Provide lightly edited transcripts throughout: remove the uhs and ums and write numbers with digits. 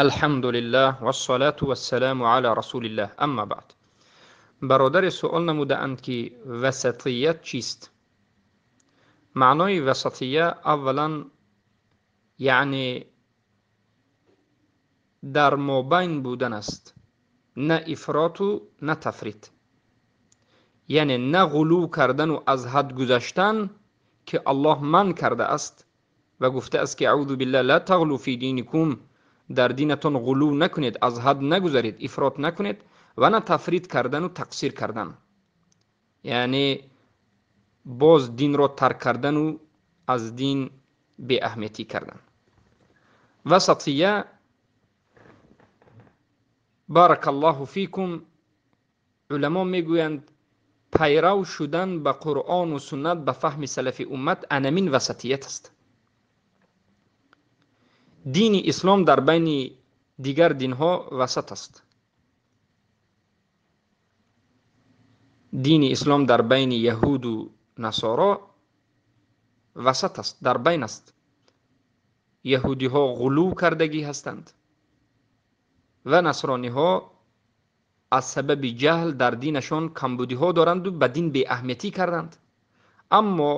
Алҳамдулиллаҳ вассалату вассаламу ала расулиллаҳ, аммо баъд. Бародаре суол намудаанд, ки васатият чист? Маънои васатия аввалан яъне дар мобайн будан аст, на ифроту на тафрит, яъне на ғулув кардану аз ҳад гузаштан, ки Аллоҳ манъ кардааст ва гуфтааст, ки аъузу биллаҳ ла тағлу фи диникум, дар динатон ғулув накунед, аз ҳад нагузаред, ифрот накунед, ва на тафрит кардану тақсир кардан, яъне боз динро тарк кардану аз дин беаҳамиятӣ кардан. Васатия, баракаллоҳу фикум, уламо мегӯянд, пайрав шудан ба Қуръону суннат, ба фаҳми салафи уммат, анамин васатият аст. Дини ислом дар байни дигар динҳо васат аст. Дини ислом дар байни яҳуду насоро васат аст, дар байн аст. Яҳудиҳо ғулув кардагӣ ҳастанд ва насрониҳо аз сабаби ҷаҳл дар динашон камбудиҳо доранду ба дин беаҳамиятӣ карданд. Аммо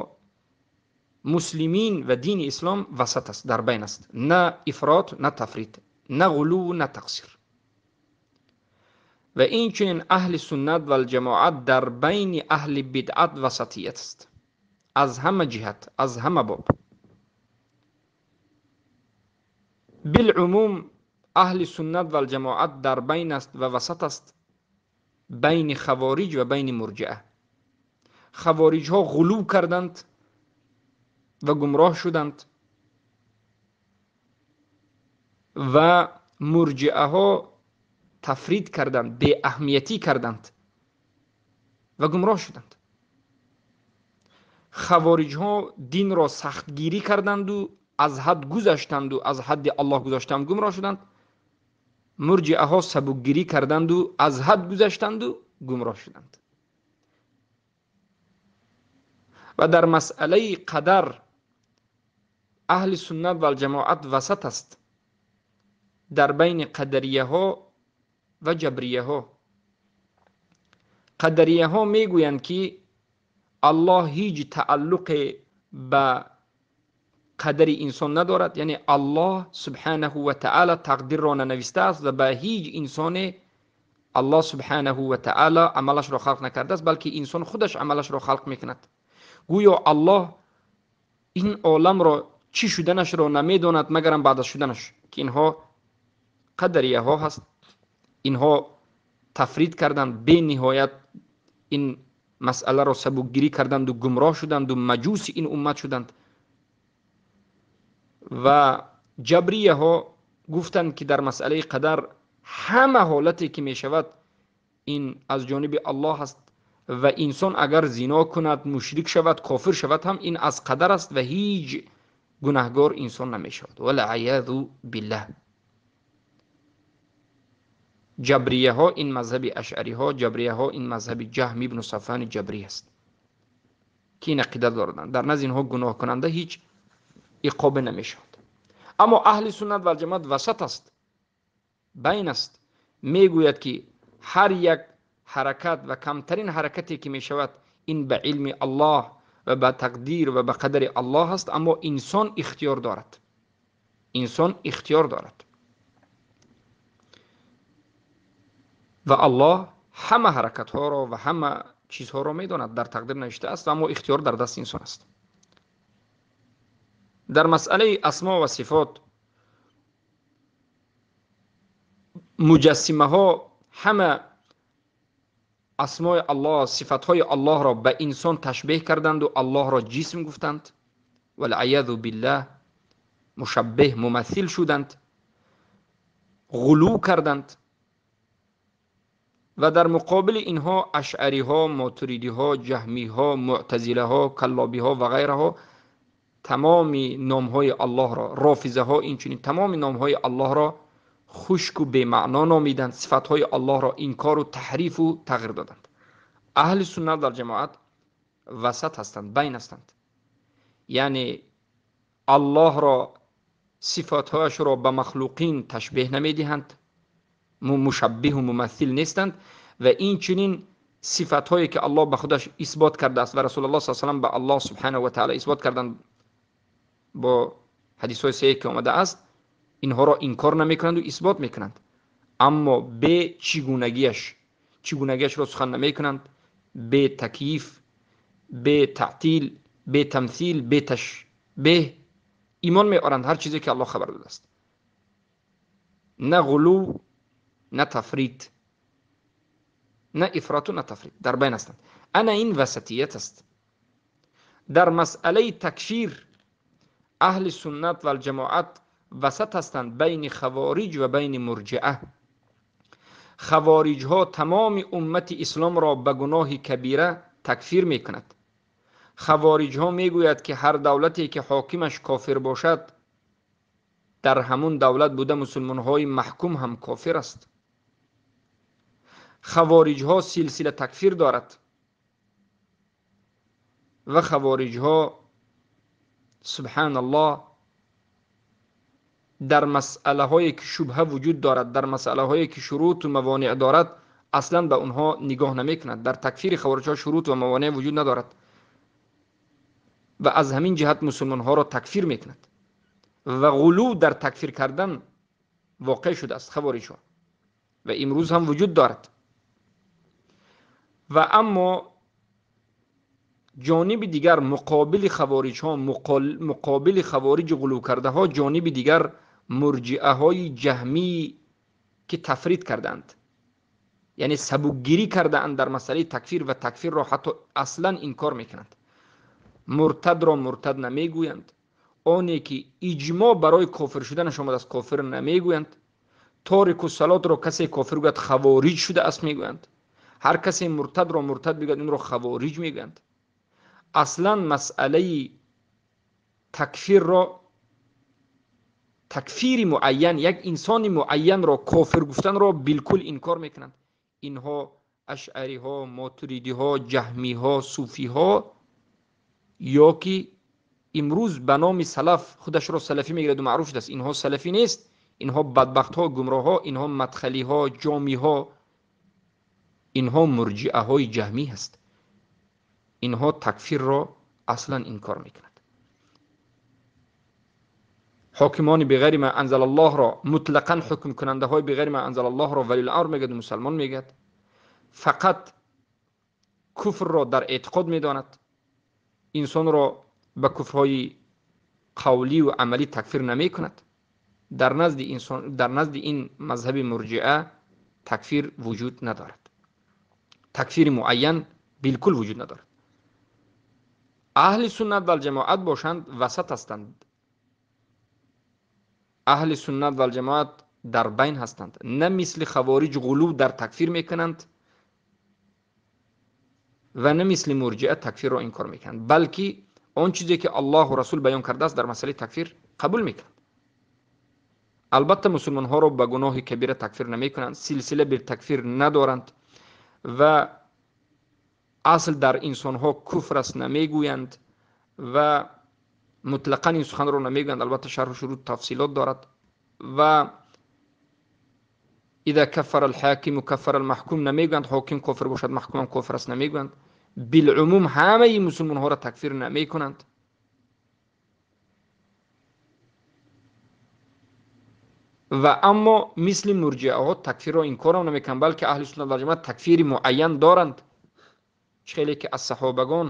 муслимин ва дини ислом васат аст, дар байн аст, на ифрот, на тафрит, на ғулув, на тақсир. Ва инчунин аҳли суннат валҷамоат дар байни аҳли бидъат васатият аст, аз ҳама ҷиҳат, аз ҳама боб. Билумум аҳли суннат валҷамоат дар байн аст ва васат аст байни хавориҷ ва байни мурҷиа. Хавориҷҳо ғулув карданд ва гумроҳ шуданд ва мурҷиаҳо тафрид карданд, беаҳамиятӣ карданд ва гумроҳ шуданд. Хавориҷҳо динро сахтгирӣ карданду аз ҳад гузаштанду аз ҳадди Аллоҳ гузаштанд, гумроҳ шуданд. Мурҷиаҳо сабукгирӣ карданду аз ҳад гузаштанду гумроҳ шуданд. Ва дар масъалаи қадар аҳли суннат валҷамоат васат аст дар байни қадарияҳо ва ҷабрияҳо. Қадарияҳо мегӯянд, ки Аллоҳ ҳеҷ тааллуқе ба қадари инсон надорад, яъне Аллоҳ субҳанаҳу ва таъала тақдирро нанавистааст ва ба ҳеҷ инсоне Аллоҳ субҳанаҳу ва таъала амалашро халқ накардааст, балки инсон худаш амалашро халқ мекунад. Гӯё Аллоҳ ин оламро чӣ шуданашро намедонад, магарам баъд аз шуданаш, ки инҳо қадарияҳо ҳаст. Инҳо тафрид карданд, бениҳоят ин масъаларо сабукгирӣ карданду гумроҳ шуданду маҷуси ин уммат шуданд. Ва ҷабрияҳо гуфтанд, ки дар масъалаи қадар ҳама ҳолате ки мешавад ин аз ҷониби Аллоҳ аст ва инсон агар зино кунад, мушрик шавад, кофир шавад ҳам ин аз қадар аст ва ҳеҷ гунаҳгор инсон намешавад. Валъаязу биллаҳ. Ҷабрияҳо ин мазҳаби ашъариҳо, ҷабрияҳо ин мазҳаби Ҷаҳм ибну Сафвани ҷабрӣ аст, ки ин ақида доранд. Дар назди инҳо гуноҳкунанда ҳеҷ иқобе намешавад. Аммо аҳли суннат валҷамоат васат аст, байн аст. Мегӯяд, ки ҳар як ҳаракат ва камтарин ҳаракате ки мешавад ин ба илми Аллоҳ ва ба тақдир ва ба қадари Аллоҳ аст, аммо инсон ихтиёр дорад. Инсон ихтиёр дорад ва Аллоҳ ҳама ҳаракатҳоро ва ҳама чизҳоро медонад, дар тақдир навиштааст, аммо ихтиёр дар дасти инсон аст. Дар масъалаи асмо ва сифот муҷассимаҳо ҳама асмои Аллоҳ, сифатҳои Аллоҳро ба инсон ташбеҳ карданду Аллоҳро ҷисм гуфтанд. Валъаязу биллаҳ, мушаббеҳ, мумассил шуданд, ғулув карданд. Ва дар муқобили инҳо ашъариҳо, мотуридиҳо, ҷаҳмиҳо, муътазилаҳо, каллобиҳо ва ғайраҳо тамоми номҳои Аллоҳро, рофизаҳо инчунин тамоми номҳои Аллоҳро хушку бемаъно номиданд, сифатҳои Аллоҳро инкору таҳрифу тағйир доданд. Аҳли суннат валҷамоат васат ҳастанд, байн ҳастанд. Яъне Аллоҳро сифатҳояшро ба махлуқин ташбеҳ намедиҳанд, мушаббиҳу мумассил нестанд ва инчунин сифатҳое ки Аллоҳ ба худаш исбот кардааст ва Расулуллоҳ саллаллоҳу алайҳи васаллам ба Аллоҳ субҳанаҳу ва таъала исбот карданд бо ҳадисҳои саҳеҳ ки омадааст, инҳоро инкор намекунанд ва исбот мекунанд, аммо бе чигунагиаш, чигунагиашро сухан намекунанд, бе такйиф, бе таътил, бе тамсил, бе ташбеҳ имон меоранд ҳар чизе ки Аллоҳ хабар додааст. На ғулув, на тафрит, на ифроту на тафрит, дар байн ҳастанд. Ана ин васатият аст. Дар масъалаи такфир аҳли суннат валҷамоат васат ҳастанд байни хавориҷ ва байни мурҷиа. Хавориҷҳо тамоми уммати исломро ба гуноҳи кабира такфир мекунад. Хавориҷҳо мегӯяд ки ҳар давлате ки ҳокимаш кофир бошад, дар ҳамун давлат буда мусулмонҳои маҳкум ҳам кофир аст. Хавориҷҳо силсила такфир дорад ва хавориҷҳо субҳаналлоҳ дар масъалаҳое ки шубҳа вуҷуд дорад, дар масъалаҳое ки шуруту мавонеъ дорад, аслан ба онҳо нигоҳ намекунад. Дар такфири хавориҷҳо шурут ва мавонеъ вуҷуд надорад ва аз ҳамин ҷиҳат мусулмонҳоро такфир мекунад ва ғулув дар такфир кардан воқеъ шудааст хавориҷҳо ва имрӯз ҳам вуҷуд дорад. Ва аммо ҷониби дигар муқобили хавориҷҳо, муқобили хавориҷ ғулув кардаҳо, ҷониби дигар мурҷиаҳои ҷаҳмӣ ки тафрид карданд, яъне сабукгирӣ кардаанд дар масъалаи такфир ва такфирро ҳатто аслан инкор мекунанд. Муртадро муртад намегӯянд, оне ки иҷмоъ барои кофир шуданаш омадааст кофир намегӯянд, торику салотро касе кофир гӯяд хавориҷ шудааст мегӯянд, ҳар касе муртадро муртад бигӯяд инро хавориҷ мегӯянд. Аслан масъалаи такфирро, такфири муайян, як инсони муайянро кофир гуфтанро билкул инкор мекунанд. Инҳо ашъариҳо, мотуридиҳо, ҷаҳмиҳо, суфиҳо ё ки имрӯз ба номи салаф худашро салафӣ мегирад ва маъруф шудааст, инҳо салафӣ нест, инҳо бадбахтҳо, гумроҳҳо, инҳо мадхалиҳо, ҷомиҳо, инҳо мурҷиаҳои ҷаҳмӣ ҳаст. Инҳо такфирро аслан инкор мекунанд. Ҳокимони беғайри ма анзалаллоҳро, мутлақан ҳукмкунандаҳои беғайри ма анзалаллоҳро валиламр мегӯяд, мусалмон мегӯяд, фақат куфрро дар эътиқод медонад, инсонро ба куфрҳои қавлӣ ва амалӣ такфир намекунад. Дар назди инсон, дар назди ин мазҳаби мурҷиа такфир вуҷуд надорад, такфири муайян билкул вуҷуд надорад. Аҳли суннат валҷамоат бошанд васат ҳастанд. Аҳли суннат валҷамоат дар байн ҳастанд, на мисли хавориҷ ғулув дар такфир мекунанд ва на мисли мурҷиа такфирро инкор мекунанд, балки он чизе ки Аллоҳу Расул баён кардааст дар масъалаи такфир қабул мекунанд. Албатта мусулмонҳоро ба гуноҳи кабира такфир намекунанд, силсила бир такфир надоранд ва асл дар инсонҳо куфр аст намегӯянд ва мутлақан ин суханро намегӯянд. Албатта шарҳу шурут тафсилот дорад ва إذا كفر الحاكم كفر المحكوم намегӯянд, ҳоким кофир бошад маҳкумам кофир аст намегӯянд. Билумум ҳамаи мусулмонҳоро такфир намекунанд. Ва аммо мисли мурҷиаҳо такфирро инкорам намекунанд, балки аҳли суннат валҷамоат такфири муайян доранд, хеле ки аз саҳобагон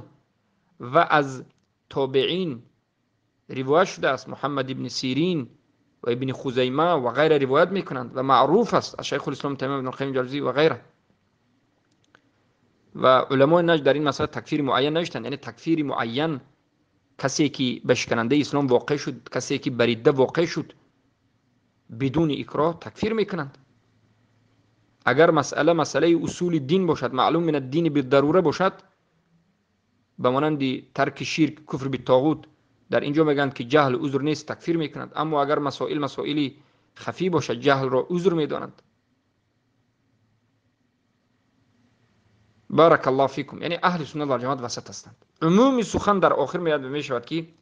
ва аз тобеин ривоят шудааст. Муҳаммад ибни Сирин ва ибни Хузайма ва ғайра ривоят мекунанд ва маъруф аст аз Шайхулислом Таймия ибни Қайим Ҷавзӣ ва ғайра. Ва уламои наҷд дар ин масъала такфири муайян навиштанд, яъне такфири муайян касе ки ба шиканандаи ислом воқеъ шуд, касе ки ба ридда воқеъ шуд, бидуни икроҳ такфир мекунанд. Агар масъала масъалаи усули дин бошад, маълум мин ад-дини биддарура бошад, ба монанди тарки ширк, куфр битоғут, дар инҷо мегӯянд ки ҷаҳл узр нест, такфир мекунанд. Аммо агар масоил масоили хафӣ бошад, ҷаҳлро узр медонанд. Баракаллоҳу фикум. Яъне аҳли суннат вал ҷамоат васат ҳастанд. Умуми сухан дар охир меояд ва мешавад ки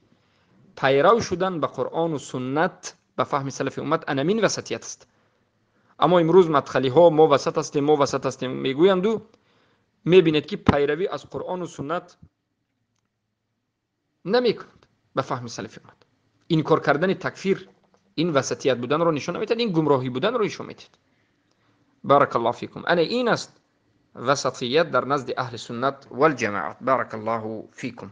пайрав шудан ба Қуръону суннат Ба фаҳми салафи уммат анамин васатият аст. Аммо имрӯз мадхалиҳо мо васат ҳастем, мо васат ҳастем мегӯянду мебинед, ки пайравӣ аз Қуръону суннат намекунанд. Ба фаҳми салафи уммат инкор кардани такфир ин васатият буданро нишон намедиҳад, ин гумроҳӣ буданро нишон медиҳад. Баракаллоҳу фикум. Ана ин аст васатият дар назди аҳли суннат валҷамоат. Баракаллоҳу фикум.